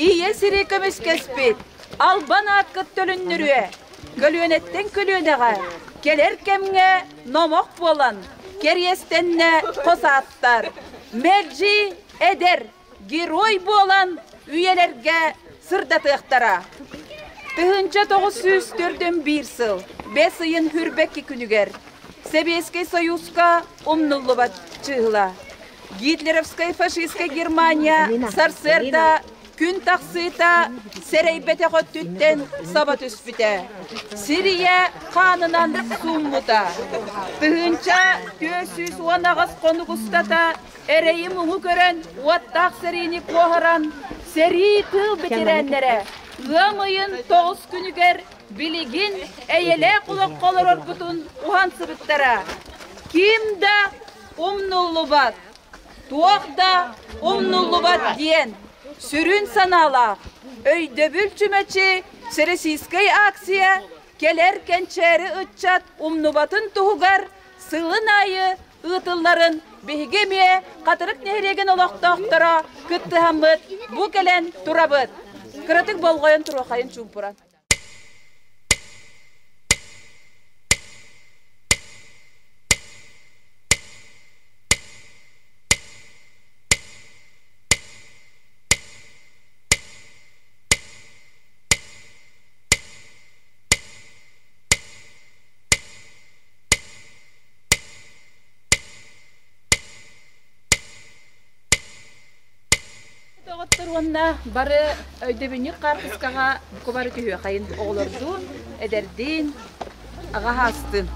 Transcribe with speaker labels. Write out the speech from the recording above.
Speaker 1: Ийэ сири көмүскэспит, албан ааккыт төлөннөрүө, көлүөнэттэн көлүөнэҕэ, кэлэр кэмҥэ номох буолан, кэриэстэннэ хос ааттар. Мэлдьи эдэр, герой буолан үйэлэргэ сырдатыахтара. 1941 сыл бэс ыйын хүрбэкки күнүгэр Сэбиэскэй Союзка умнуллубат чыыһыла. Гитлеровскай фашистскай Германия сарсыарда күн тахсыыта сэрэйбэтэх өттүттэн саба түспүтэ. Сирия хаанынан сууммута. 1418 хонук устата эрэйи-муҥу көрөн, уоттаах сэриини куоһаран, сэрии тыыл бэтэрээннэрэ ыам ыйын тоҕус күнүгэр билигин эйэлээх олоххо олорорбутун уһансыбыттара. Ким да умнуллубат, туох да умнуллубат диэн сүрүн санаалаах өйдөбүл чүмэчи Всероссийскай акция кэлэр кэнчээри ыччат умнубатын туһугар сылын аайы ыытылларын биһиги эмиэ Хатырык нэһилиэгин олохтоохторо кыттыһаммыт бу кэлэн турабыт. Кыратык болҕойон туруохайын чуумпуран. Доҕоттор уонна бары өйдөбүнньүк хаартыскаҕа бука бары түһүөххэйин оҕолордуун, эдэрдиин, аҕа аастын.